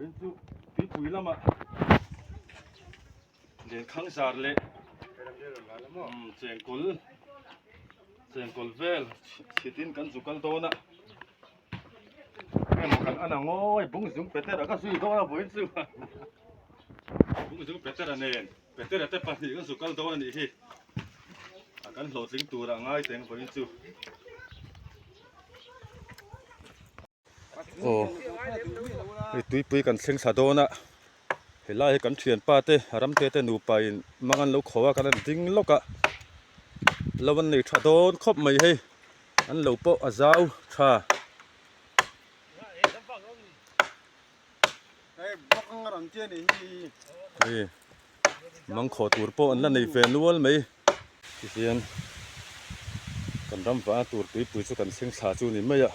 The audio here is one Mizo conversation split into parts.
Vawiin chu tuipui lamah lenkhang zar leh chengkawl chengkawl vel chhit in kan zu kal dawn a emaw kan an ang aw bung zung petera ka zui dawn a vawiin chu bung zung petera nen petera te pahnih kan zu kal dawn a nih hi a kan hlawhtling tur a ngai teng vawiin chu. Aw hei tuipui kan thleng thla dawn a helai hi kan thianpa te ramte te nupa in mang an lo kho a kan han ding lawk a lo an nei tha dawn khawp mai hei an lo pawh a zau tha. Hei mang khawh tur pawh an la nei ve nual mai tihian kan ram vah tur tuipui chu kan thleng thla chu ni mai a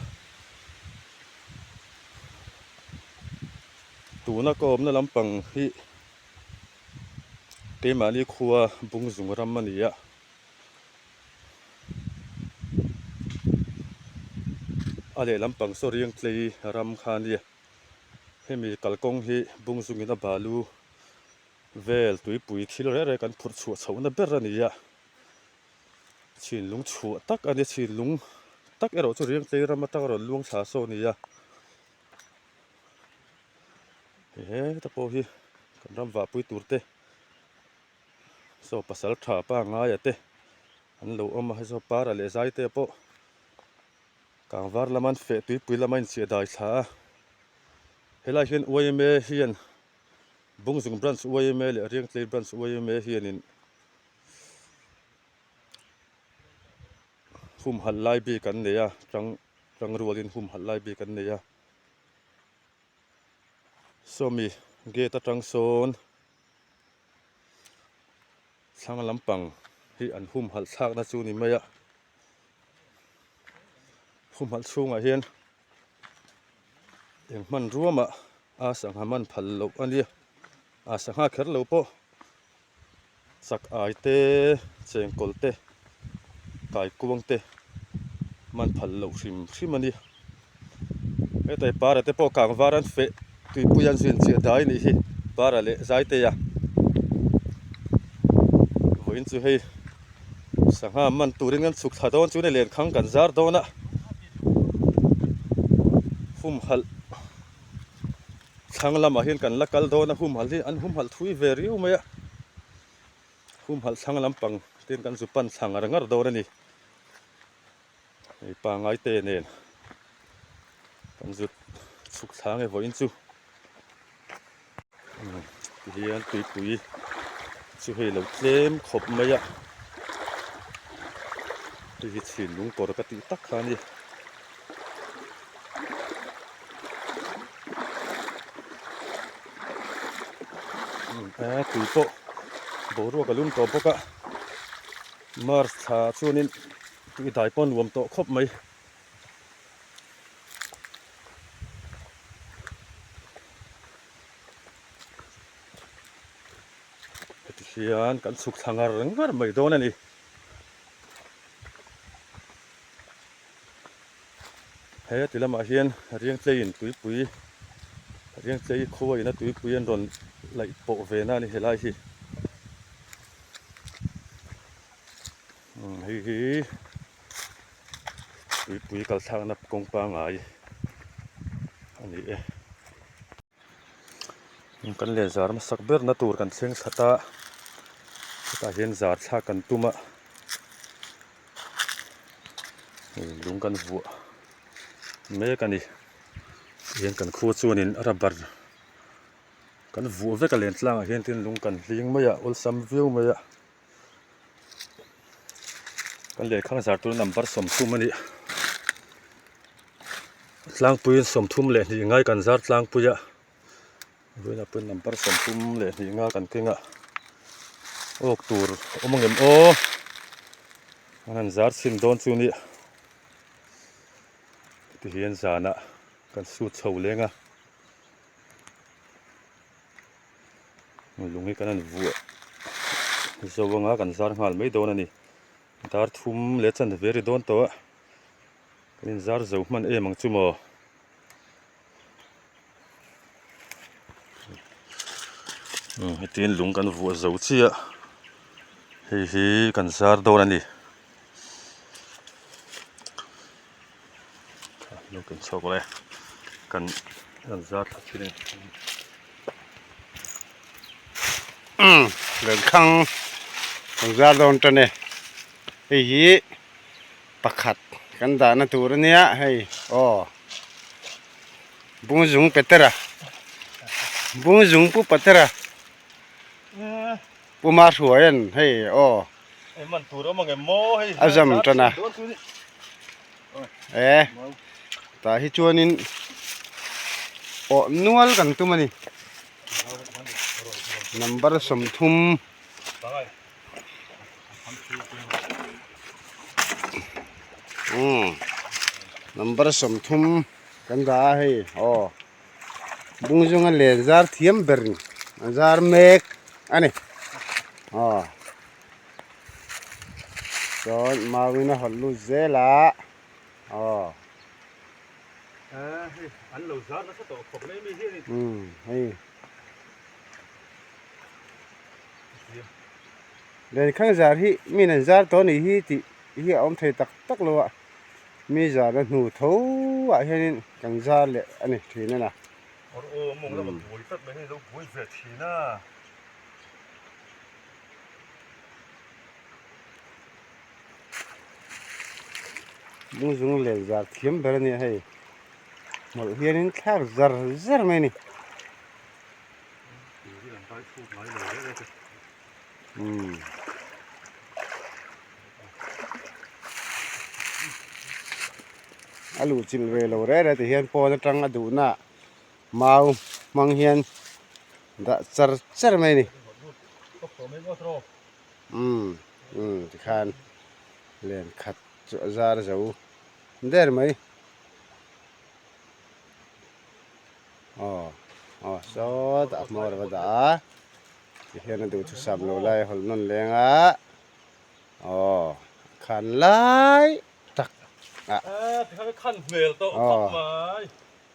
tuna ka awmna lampang hi keimahni khua bungzung ram a ni a. A lehlam pang saw riang tlei ram kha a nia hemi kalkawng hi bung zungin a balu vel tuipui thil reng reng kan phurh chhuah chhohna ber a ni a chhinlung chhuah tak a nia chhinlung tak erawh chu riang tlei ram atanga rawn luang thla saw a ni a heta pawh hi kan ram vahpui tur te. Saw pasal tha pa ngaia te an lo awm a hei saw para leh zai te pawh kangvar lama an feh tuipui lama inchhiah dai thla a helai hian yma hian Bungzung branch yma leh Riangtlei branch yma hianin humhalh lai bik an nei a tang tangrualin humhalh lai bik an nei a sawmi gate atang sawn. Thlang lampang hi an humhalh thlakna chu ni mai a, humhalh chhungah hian eng hmanrua mah a sangha man phal loh a nia, a sangha kher lo pawh chak ai te chengkawl te kaikuang te man phal loh hrim hrim a ni. Hetai para te pawh kang var an feh tuipui an zin chiah dai nih hi para leh zaitea vawiin chu hei sangha man turin kan chhuk thla dawn chuan lenkhang kan zar dawn a humhalh thlang lamah hian kan la kal dawn a humhalh hi an humhalh thui ve riau mai a humhalh thlang lampang ten kan zu pan thla ngar ngar dawn a ni. Hei pangai te nen kan zut chhuk thla nge vawiin chu tihian tuipui chu hei lo tlem khawp mai a hei hi chhinlung kawr ka tih tak kha a ni. Tui pawh boruak a lum tawh bawk a March thla chuanin Tui dai pawh a nuam tawh khawp mai. Heti hian kan chhuk thla ngar ngar mai dawn a ni. He ti lamah hian Riangtleiin tuipui Riangtlei khua ina tuipui an rawn laih pawh ve na a ni helai hi. Hei hi tuipui kal thlakna kawng pangai a ni e. Kan len zar hmasak berna tur kan thleng that a, hetah hian zar thlak kan tum a, lung kan vuah mek a ni. Tihian kan khua chuanin rubber kan vuah vek a len tlangah hian tin lung kan hling mai a, awlsam viau mai a. Kan lehkhang zar tur number 30 a ni. Tlangpuiin 32 ngai kan zar tlangpui a. Vawiinah pawhin number 32 nga kan keng a. Awk tur awm ang em aw. An han zar chhin dawn chu ni. Tihian zanah kan sut chho leng a. Lung hi kan han vuah zo anga kan zar nghal mai dawn a ni dar thum leh chan ve ri dawn tawh a kan in zar zo hman em ang chu maw. Hetin lung kan vuah zo chiah hei hi kan zar dawn a ni. Lo kan chhuak awlh e kan kan zar thla thin a ni. Umm lenkhang kan zar dawn tan e hei hi pakhat kan dahna tur a nia hei aw. Bungzung Petera Bungzung Pu Patera Pu Mahruaian hei aw a zam tan a e tah hi chuanin awh nual kan tum a ni number 30 umm number 30. Kan dah a hei aw bungzunga len zar thiam ber a zar mek a ni aw chuan mauin a hawlh lut zel a aw. Hei an lo zar nasa tawh khawp mai mi hian in. Umm hei. Lenkhang zar hi mi in an zar tawh a nih hi tih hi a awm thei tak tak lo a. Mi zahna hnu tho ah hianin kan zar leh a ni thin a na. Awr aw mawng lama buai tlat mai hei lo buai ve thin a. Lungzung len zar thiam ber a nia hei. Hmawlh hianin thlak zar zar mai a ni. Umm. A luh chilh ve lo reh reh ti hian pawn atang a duhna mau hmang hian dah char char mai a ni. Umm umm tikhan len khat chu a zar zo der mai. Aw aw sawtah a hmawr a va dah a tihian a duhthusam lo lai a hawlh nawn leng a aw khan lai tak ah aw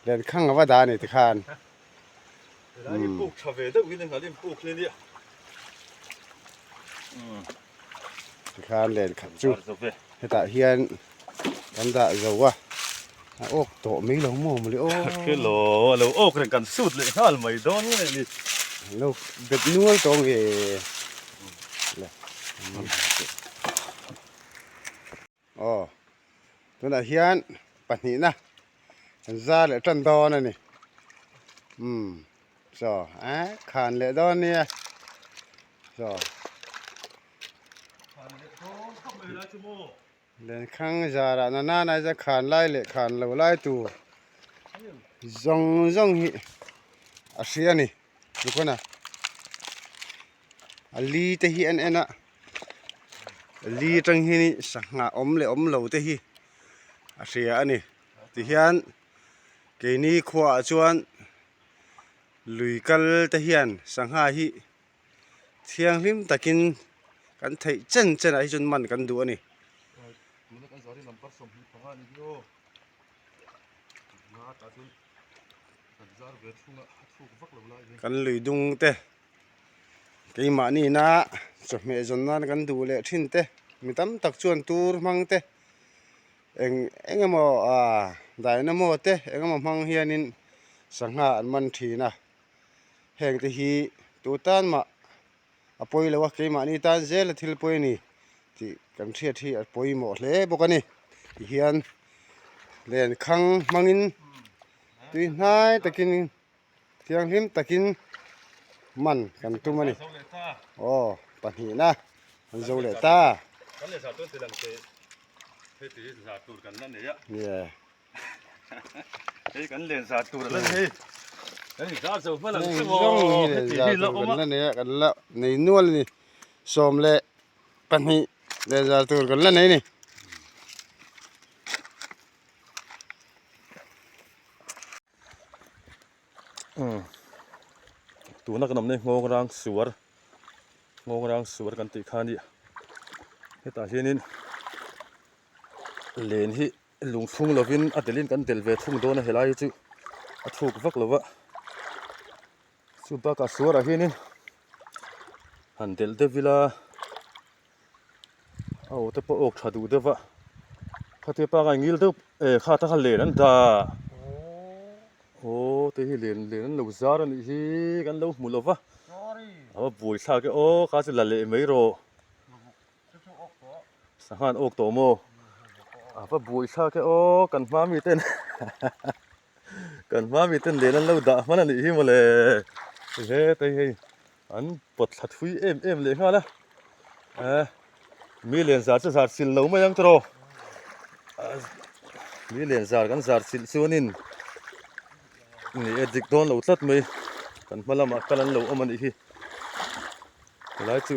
lenkhang a va dah a ni tikhan tikhan lenkhat chu hetah hian kan dah zo a a awk tawh mai lo maw mawle aw Hello a lo awk reng kan sut leh nghal mai dawn nge ni lo bet nual tawh nge le aw tunah hian pahnihna kan zar leh tan dawn a ni umm chaw eh khan leh dawn nia chaw. Lenkhang zarah na nana hian khan lai leh khan lo lai tur zawng zawng hi a hria a ni tikhawn a a li te hi an en a a li atang hian in sangha awm leh awm lo te hi a hria a ni tihian keini khuaah chuan lui kal te hian sangha hi. Thianghlim takin kan theih chen chen ah hi chuan man kan duh a ni. Kan lui dung te keimahni ina chawhmeh zawn nan kan duh leh thin te mi tam tak chuan tur hmang te eng eng emaw ah dynamo te eng emaw hmang hianin sangha an man thin a. Heng te hi tu tan mah a pawi lo a, keimahni tan zel a thil pawi a ni tih kan hriat hi a pawimawh hle bawk a ni. Tihian lenkhang hmangin tui hnai takin thianghlim takin man kan tum a ni. Aw pahnihna an zo leh ta. Yeah. Hei kan len zar tur a la ni hei. Kan in zar zo hman ang Hei chu zawng maw. hi len Heti zar hi la tur awm kan a. la nei a kan la nei nual a ni. 12 len zar tur kan la nei a ni. Umm tuna kan awm nei nghawng rang suar nghawng rang suar kan tih kha a ni. Hetah hianin len hi Lungthlung lovin a delh in kan delh ve thung dawn a helai hi chu a thuk vak lo va, chu bakah suarah hianin. Han delh deuh ila a aw te pawh a awk tha duh deuh a khatia pangai ngil deuh eh kha ta kha len an dah aw te hi len len an lo zar a nih hi kan lo hmu lo va a va buai thlak e aw kha chu la leh mai rawh sangha an awk tawh maw a va buai thlak e aw kan hma mi ten Kan hma mi ten len an lo dah hman a nih hi mawle. He hei an pawt thla thui em em leh nghal a. Eh mi len zar chu zar chilh lo mai ang tawh. Mi len zar kan zar chilh chuanin ni e dik dawn lo tlat mai. Kan hma lamah kal an lo awm a nih hi. Helai chu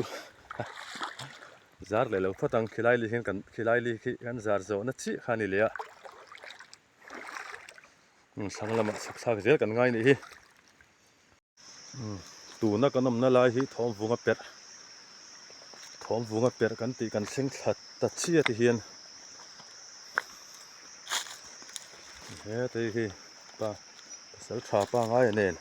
zar leh lo phawt ang khilai li hian kan khilai li khi kan zar zawhna chiah kha a ni leh a. Thlang lamah chhak thlak zel kan ngai nih hi. Tuna kan awmna lai hi thawmvunga perh thawmvunga perh kan tih kan thleng thla ta chiah ti hian hetei hi pa pasal tha pa ngai a nen.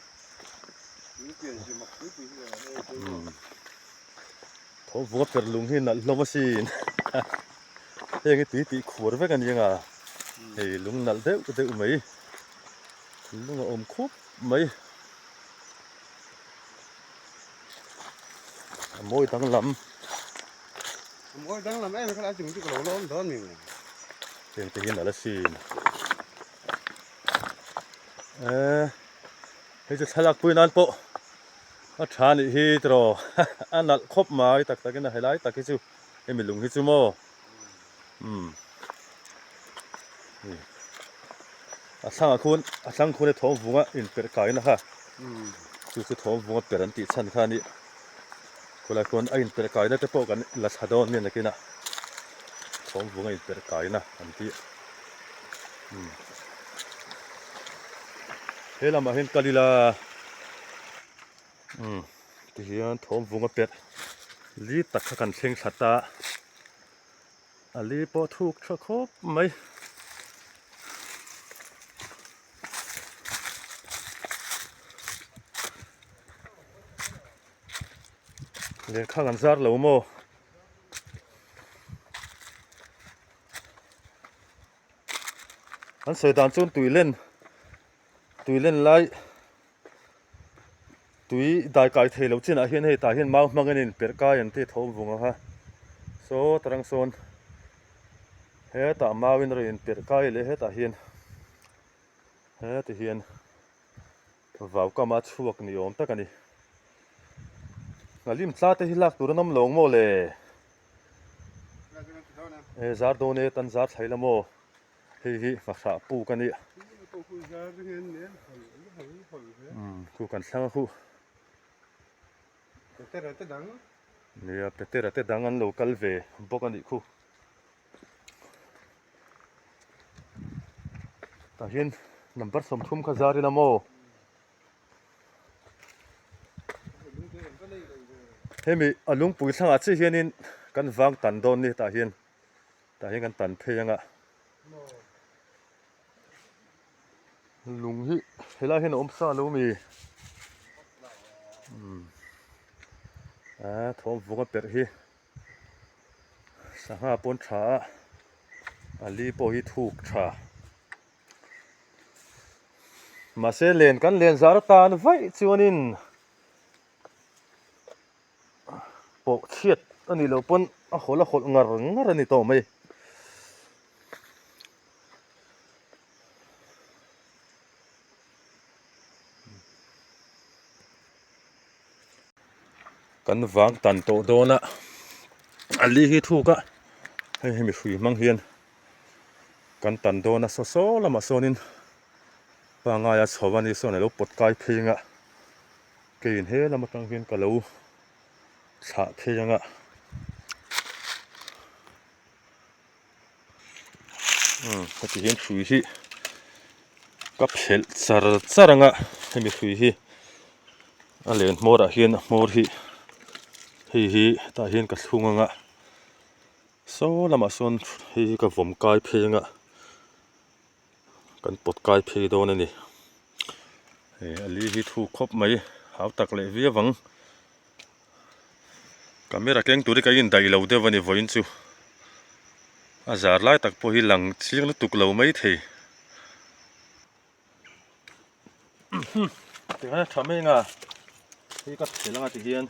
Thawmvunga perh lung hi nalh hlawm asin. Heng hi tui tih khuar vek a ni anga hei lung nalh deuh deuh mai lung a awm khup mai a mawi danglam a mawi danglam em kha a chung chu ka lo lawm dawn mi heng te hi nalh asin eh hei chu thlalak pui nan pawh a tha nih hi tiraw a nalh khawp mai tak takin a helai tak hi chu. Hemi lung hi chu maw umm a thlangah khuan a thlang khuan hi thawm vunga inperh kaina kha chu chu thawm vunga perh an tih chhan kha a ni khawlai khuan a inperh kaina te pawh kan la thla dawn nia nakinah thawm vunga inperh kaina an tih umm he lamah hian kal ila. Umm tihian thawm vung a perh li tak kha kan thleng thla ta a li pawh thuk tha khawp mai. Lehkha kan zar lo maw? An sawi dan chuan tui len tui len lai Tui dai kai thei lo chinah hian hei tah hian mau hmang in inperh kai an tih tho vung ang a, saw tarang sawn hetah mau in a rawn inperh kai leh hetah hian heti hian vau kama chhuak ni awm tak a ni. Nghalim tla te hi lak tur an awm lo ang maw le? E zar dawn e tan zar thlai la maw? Hei hi nghahrah puk a ni. Khu kan thlang a khu. Nia Petera te dang an lo kal ve bawk a nih khu. Tah hian number 30 kha zar ila maw. Hemi a lungpui thlangah chiah hianin kan vang tan dawn ni tah hian. Tah hian kan tan phei anga lung hi helai hian a awm sa lo mi umm a thawm vung a perh hi sangha pawn tha a a li pawh hi thuk tha mahse len kan len zar atan vaih chuanin. Pawh chhiat a nih loh pawn a hawlh a hawlh ngar ngar a ni tawh mai. Kan vang tan tawh dawn a, a li hi thuk a, hei hemi hrui hmang hian kan tan dawn a, saw saw lamah sawnin pangngaia chho a ni sawn a lo pawt kai phei ang a. Keiin he lam atang hian ka lo thlah phei ang a. Umm heti hian hrui hi ka phelh char char ang a hemi hrui hi a len hmawr ah hian a hmawr hi hei hi hetah hian ka thlung ang a saw lamah sawn hei hi ka vawm kai phei ang a. Kan pawt kai phei dawn a ni. Hei a li hi thu khawp mai hau tak leh viau ang. Camera keng tur hi ka indaih lo deuh a ni vawiin chu a zar lai tak pawh hi lang chiang lutuk lo mai thei. Tikhan a tha mai anga hei ka phelh anga tihian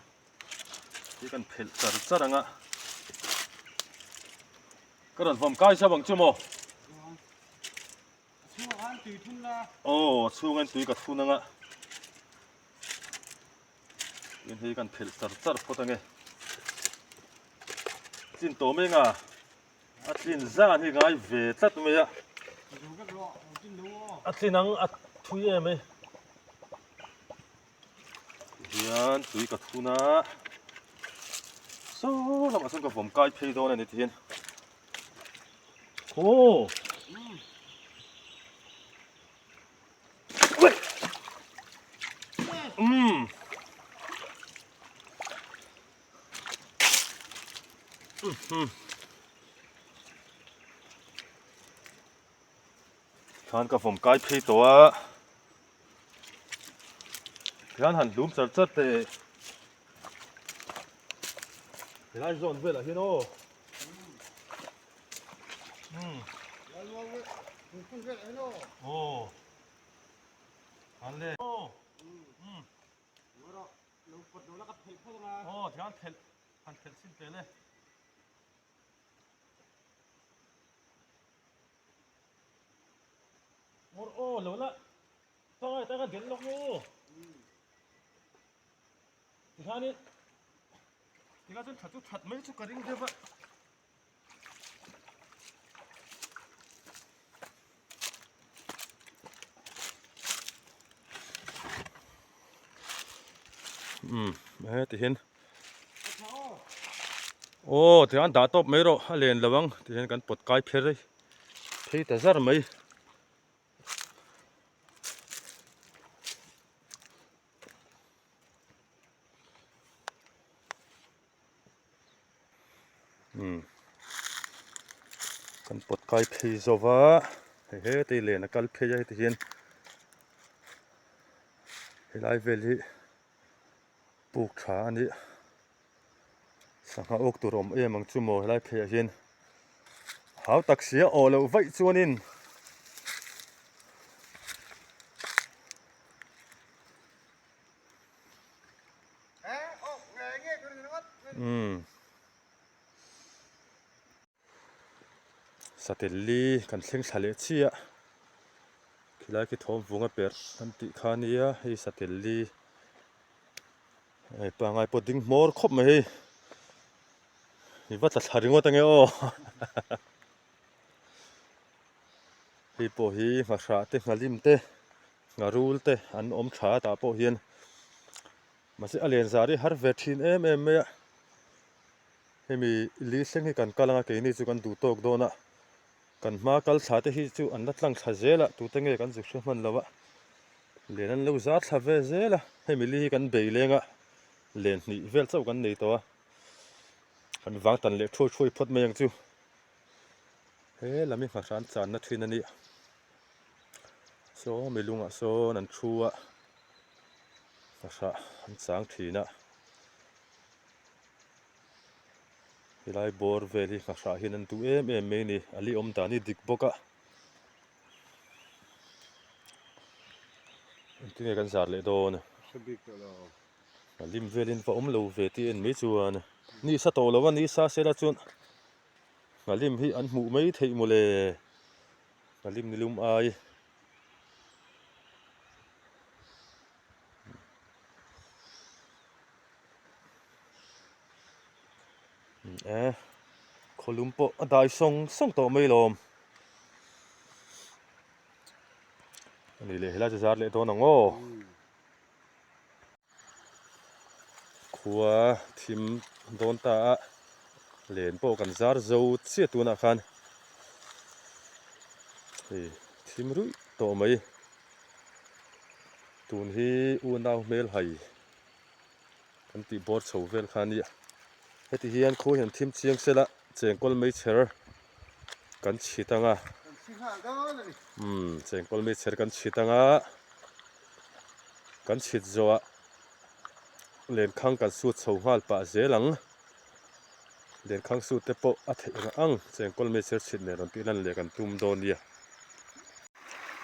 hei kan phelh char char anga ka rawn vawm kai zauh ang chu maw. Aw a chhungah hian tui ka thun anga tin hei kan phelh char char phawt ange tlin tawh mai anga a tlin zan hi ngai ve tlat mai a a tlin ang a thui em mai hian tui ka thun a saw lamah sawn ka vawm kai phei dawn a ni tihian Aw. Umm. Khan ka vawm kai phei tawh a. Khian han hlum char char teh. Helai zawn velah hian aw. Umm heti hian aw tihian dah tawp mai rawh a len lo ang tihian kan pawt kai pher phei ta zar mai. Umm kan pawt kai phei zo va hei heti len a kal phei a heti hian helai vel hi puk tha a ni sangha awk tur a awm em ang chu maw helai pheiah hian hau tak sia awh loh vaih chuanin. Umm satel li kan thleng thla leh chiah khilai khi thawm vung a perh an tih kha ania hei satel li hei pangai pawh ding hmawr khawp mai hei i va tla thla ringawt ange aw hei pawh hi nghahrah te nghalim te. Ngharul te an awm tha a tah pawh hian mahse a len zar hi har ve thin em em mai a hemi li thleng hi kan kal anga keini chu kan duh tawk dawn a kan hma kal thla te hi chu an la tlang thla zel a tute nge kan zuk hre hman lo a len an lo zar thla ve zel a hemi li hi kan bei leng a len hnih vel chauh kan nei tawh a kan vang tan leh thuai thuai phawt mai ang chu he lam hi nghahran channa thin a ni. Saw mi lungah sawn an thu a fahrah an chang thin a helai bawr vel hi fahrah hian an duh em em mai a ni a li awm dan hi dik bawk a engtin nge kan zar leh dawn a lim velin va awm lo ve tih en mai chuan ni sa tawh lo a ni sa sela chuan nghalim hi an hmuh mai theih mawle. Nghalim ni lum ai. E khawlum pawh a dai sawng sawng tawh mai lawm. Ani leh helai chu zar leh dawn ang aw. Khua thim dawn ta a, len pawh kan zar zo chiah tunah khan hei thim ruih tawh mai. Tun hi unau hmel hai kan tih bawr chho vel kha a nia. Heti hian khua hian thim chiang sela chengkawl meichher kan chhit ang a. Umm chengkawl meichher kan chhit ang a. Kan chhit zawhah lenkhang kan sut chho nghal pah zel ang. Lenkhang suit te pawh a theih ang ang chengkawl meichher chhit nen rawn tih lan leh kan tum dawn nia.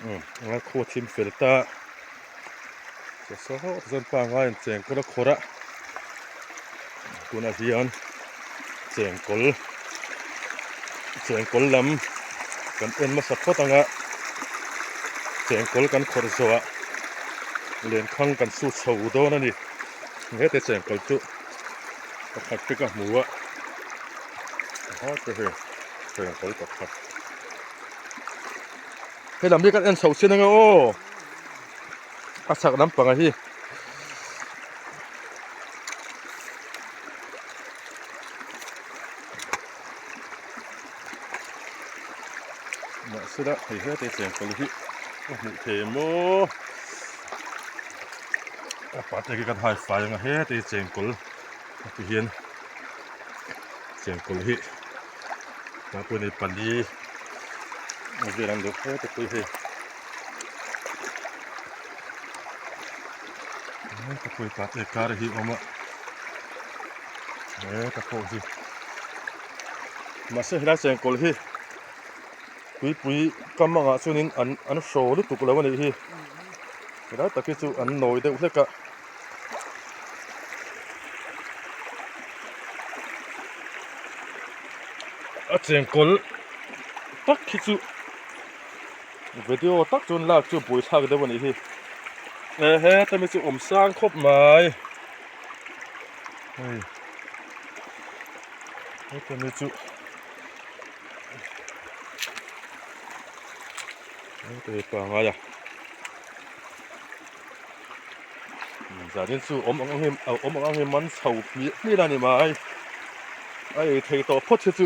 Umm anga khua thim fel ta chaw sawt chuan pangngai an chengkawl a khawrh a tunah hian chengkawl chengkawl lam kan en hmasa phawt anga chengkawl kan khawrh zawhah lenkhang kan sut chho dawn a ni hete chengkawl chu pakhat te ka hmu a a te hei chengkawl pakhat. Helam hi kan en chho chin ange aw a chhak lampang a hi mahsela hei hete chengkawl hi a hmuh thei maw a pate khi kan hai fai anga hete chengkawl a ti hian chengkawl hi Tah pawh ni pali a vel ang deuh hle te pawh hi hei heta pawh hi tah e kar hi a awm a heta pawh hi mahse helai chengkawl hi tuipui kam angah chuanin an an hraw lutuk lo a nih hi helai tak hi chu an nawi deuh hlek a. A chengkawl tak khi chu video tak chuan lak chu buaithlak deuh a nih hi ehe hemi chu awm sang khawp mai hei hemi chu heti pangai a. Zanin chu awm ang ang awm ang ang hi man chho hmiah hmiah a ni mai a ei thei tawh phawt hi chu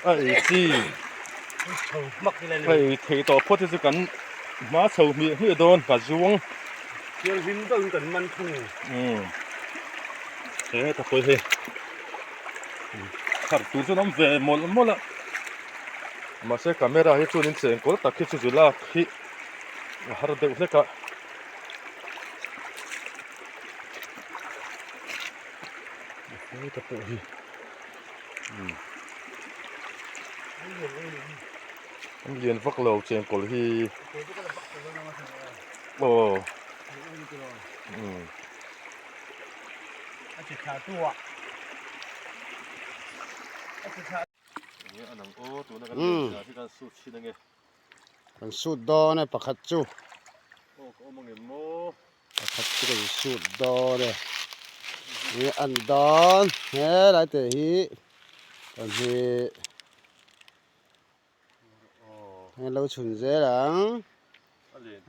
a ei chi a ei thei tawh phawt hi chu kan hma chho hmiah hmiah dawn ka zuang thianghlim deuhin kan man thung umm he ta pawh hi thar tur chuan awm ve mawlh mawlh a mahse camera hi chuanin chengkawl tak hi chu zu lak hi a har deuh hlek a heta pawh hi umm an lian vak lo chengkawl hi aw umm umm Kan sut dawn e pakhat chu. Pakhat chu kan sut dawn e. Enge an dawn helai te hi kan hi heng lo chhun zel ang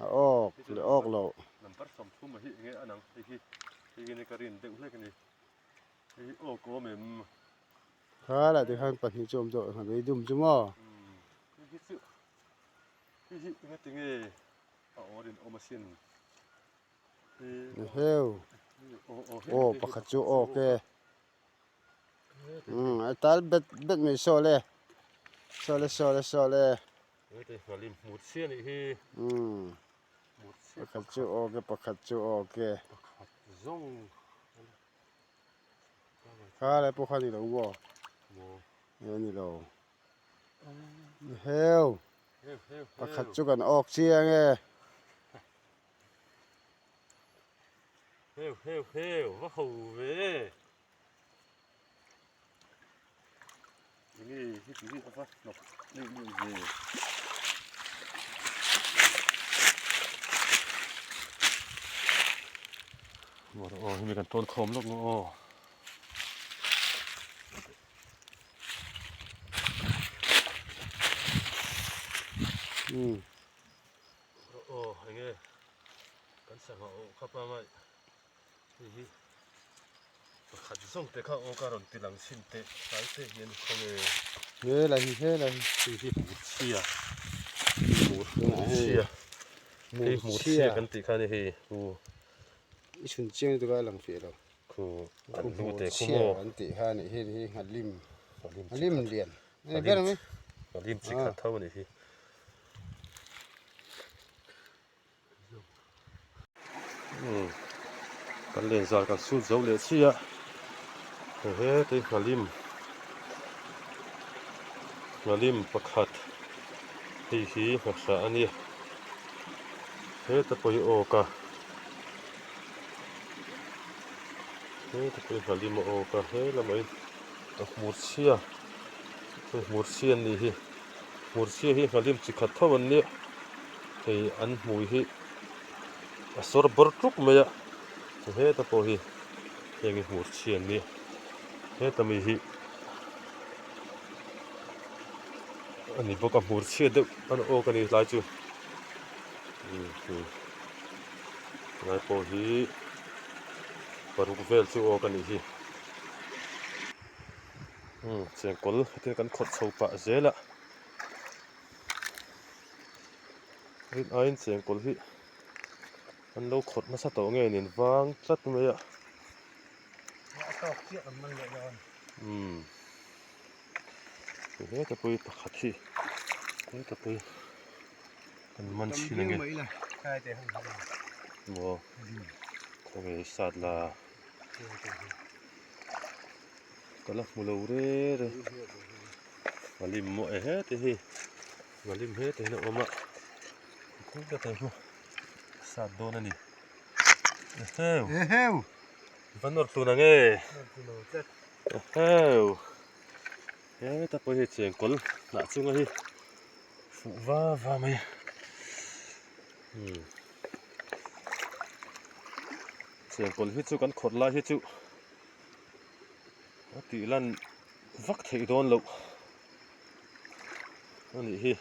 a awk leh awk loh. Khalai te khan pahnih chu awm tawh a dum chu maw. Heu aw pakhat chu awk e umm a tal bet bet mai saw le saw le saw le saw le umm pakhat chu awk e pakhat chu awk e. Kha lai pawh kha a ni lo maw? Nge a ni lo. Heu pakhat chu kan awk chiang e. Heu heu heu va ho ve. Enge hi ti hi a va hnawk luih luih ve. Maw aw hemi kan tawn khawm lawk maw aw. Umm. Aw enge kan sangha aw kha pangai Hei hi pakhat zawng te kha aw ka rawn ti lang chhin teh tlai te hian khawnge. Helai hi helai hi. Hei hi hmurchhia hmurchhia hei hmurchhia kan tih kha a ni hei hu. I chhun chiang lutuk a a lang fiah lo. Khu an lu te khu maw. Hmurchhia kan tih kha a nih hi hi nghalim nghalim lian a ni ber ang e. Nghalim chi khat tho a nih hi. Umm kan len zal kan sut zo leh chiah a. Hehe nghalim nghalim pakhat hei hi hmasa a nia heta pawh hi awk a heta pawh hi nghalim a awk a he lamah hian a hmur chhia hei hmur chhia an nih hi hmur chhia hi nghalim chi khat tho an nia hei an hmui hi a sawr bawr tluk mai a heta pawh hi. Heng hi hmur chhi an nia heta mi hi a ni bawk a hmur chhia deuh an awk a ni tlai chu tlai pawh hi paruk vel chu awk a nih hi chengkawl hetia kan khawrh chho pah zel a rin aiin chengkawl hi. An lo khawrh nasa tawh nge nin vang tlat mai a. A tawk chiah kan man leh dawn. Umm. Heta pawh hi pakhat hi heta pawh hi kan man chhin ange. Maw khawnge i sat la. Ka la hmu lo re re. Ngalim maw e heti hi ngalim heti hian a awm a. Khawi ka hmu. Sat dawn a ni. Eheu. Eheu. Va nawr tun ang e. Nawr tun lo tlat. Eheu. Heta pawh hi chengkawl hnah chunga hi fuh va va mai. Hmm. Chengkawl hi chu kan khawrh lai hi chu a tih lan vak theih dawn loh a nih hi.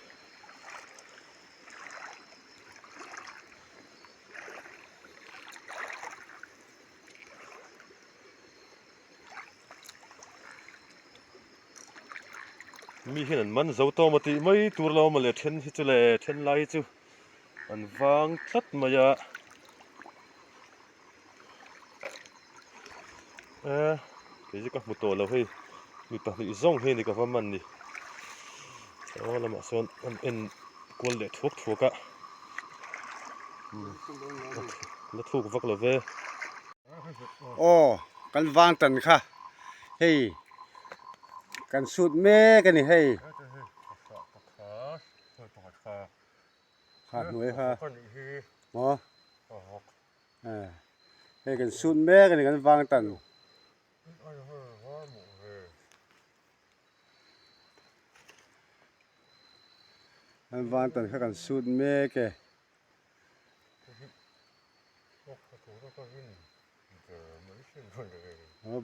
Mi hian an man zo tawm a tih mai tur lo maw le then hi chu le then lai hi chu an vang tlat mai a e kei chu ka hmu tawh lo hei mi pahnih zawng hi a ni ka va man ni aw lamah sawn an en kual leh thuak thuak a la thuk vak lo ve. Aw kan vang tan kha hei kan sut mek a ni hei kha hnuai kha maw hei kan sut mek a ni kan vang tan. An van tan kha kan sut mek e.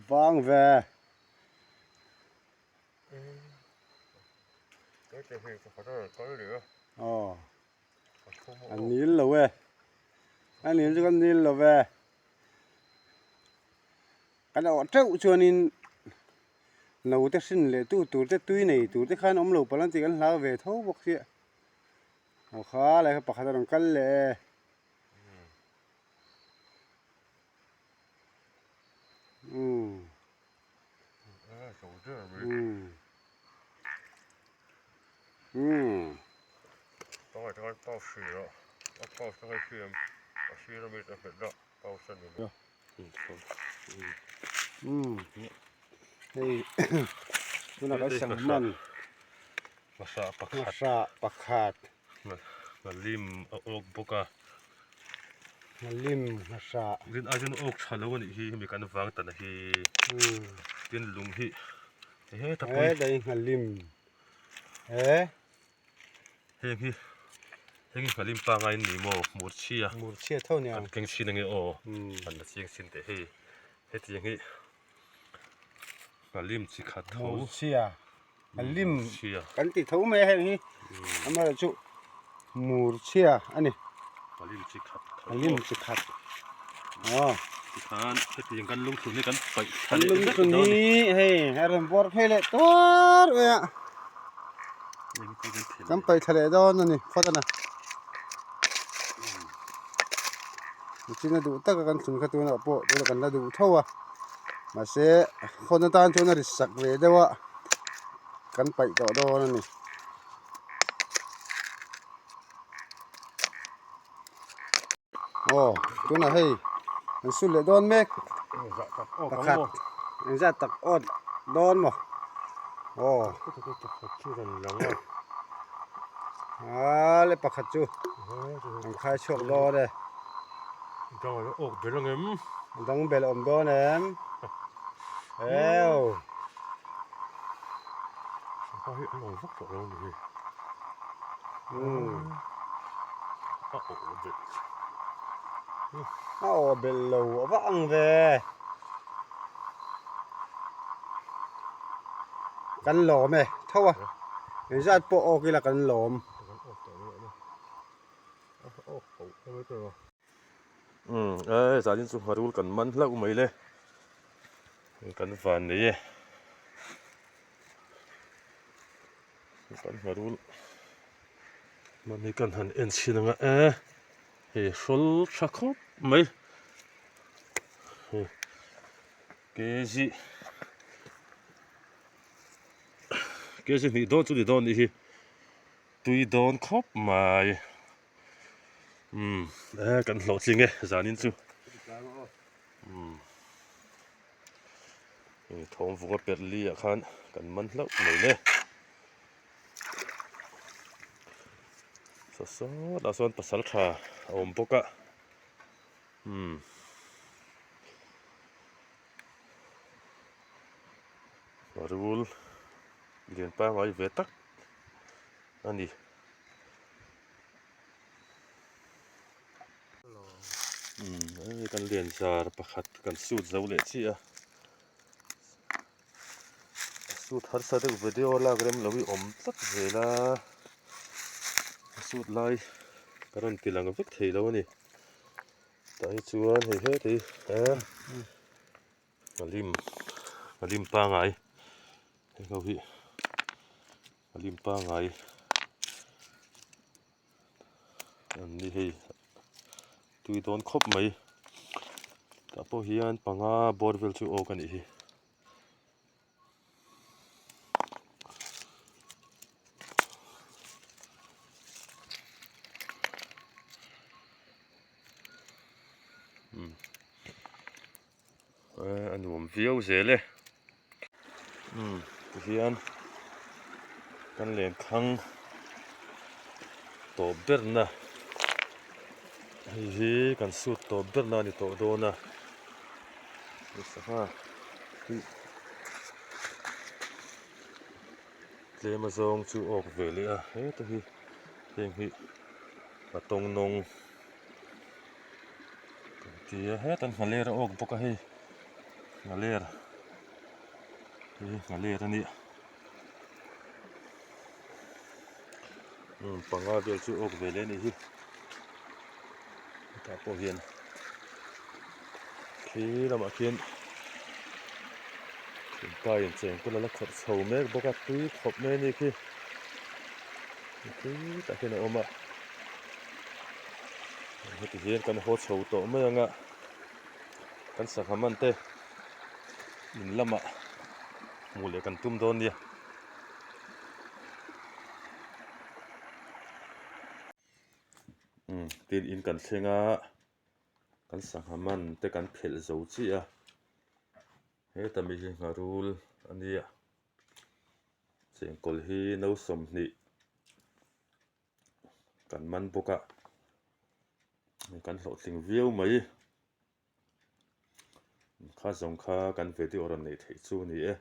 Vang ve. Aw. An nil lo e. A nil chu kan nil lo ve. Kan awh teuh chuanin naute hrin leh tu tur te tui nei tur te khan awm lo palh ang tih kan hlau ve tho bawk sia aw kha lai kha pakhat a rawn kal leh e. Umm umm umm. Hei tunah kan sang hman hmasa pakhat hmasa pakhat nghalim a awk bawk a nghalim hmasa rin ai chuan awk tha lo a nih hi hemi kan vang tan a hi tin lung hi heta pawh hi heta hi nghalim he. Heng hi heng hi nghalim pangai an ni maw hmur chhia hmur chhia tho nia an keng chhin ange aw an la chiang chhin teh hei hetiang hi nghalim chi khat tho hmur chhia nghalim kan ti tho mai a heng hi amaherawh chu hmur chhia a ni nghalim chi khat tho nghalim chi khat aw tikhan hetiang kan lungthlun hi kan paih thla kan leh vek lungthlun dawn hi hei a rawn bawr phei leh tuar mai a. Kan paih thla leh dawn a ni phawt a na. Mihring a duh taka kan chhun kha tunah pawh tunah kan la duh tho a mahse phone atan chuan a ri sak ve deuh a kan paih tawh dawn a ni. Aw tunah hei an sul leh dawn mek pakhat. Engzat tak awt dawn maw? Aw. Pakhat chu rawn lang a. A le pakhat chu an khai chhuak dawn e. Dang a awk bel ang em? Dang bel awm dawn em? Eo. Sangha hi an awm vak tawh lo ni hi. A awh belh. A awh belh lo a va ang ve. Kan lawm e tho a. Engzat pawh awk ila kan lawm. Umm e zanin chu ngharul kan man hlauh mai le. Kan van nei e. Kan ngharul man hi kan han en chhin anga e hei hrawl tha khawp mai hei kg kg hnih dawn chu ni dawn nih hi tui dawn khawp mai umm e kan hlawhtling e zanin chu umm. Thawm vunga perh li ah khan kan man hlauh mai le. Saw sawt ah sawn pasal tha a awm bawk a umm rul lian pangngai ve tak a ni. Umm kan lian zar pakhat kan sut zo leh chiah a a sut harsa deuh video lak rem lo hi awm tlat zel a a sut lai ka rawn ti lang vek thei lo a ni tah hi chuan hei heti eh a lim a lim pangai hei ho hi a lim pangai. An ni hei tui dawn khawp mai tah pawh hian panga bawr vel chu awk a nih hi. A nuam viau zel e umm tihian kan lenkhang tawp berna hei hi kan sut tawp berna a ni tawh dawn a sangha hi tlem azawng chu awk ve leh a heta hi heng hi a tawng nawng. Kan ti a heta nghaler a awk bawk a hei nghaler hei hi nghaler a nia umm panga vel chu awk ve leh a nih hi hetah pawh hian khi lamah khian thingpa in chengkawl a la khawrh chho mek bawk a tui khawp mai a ni khi tui tak hian a awm a. Heti hian kan haw chho tawh mai ang a, kan sangha man te in lamah hmuh leh kan tum dawn nia. Umm tin in kan thleng a, kan sangha man te kan phelh zo chiah a, heta mi hi ngharul a nia, chengkawl hi no 20. Kan man bawk a, kan hlawhtling viau mai. Kha zawng kha kan video rawn neih theih chu a ni e.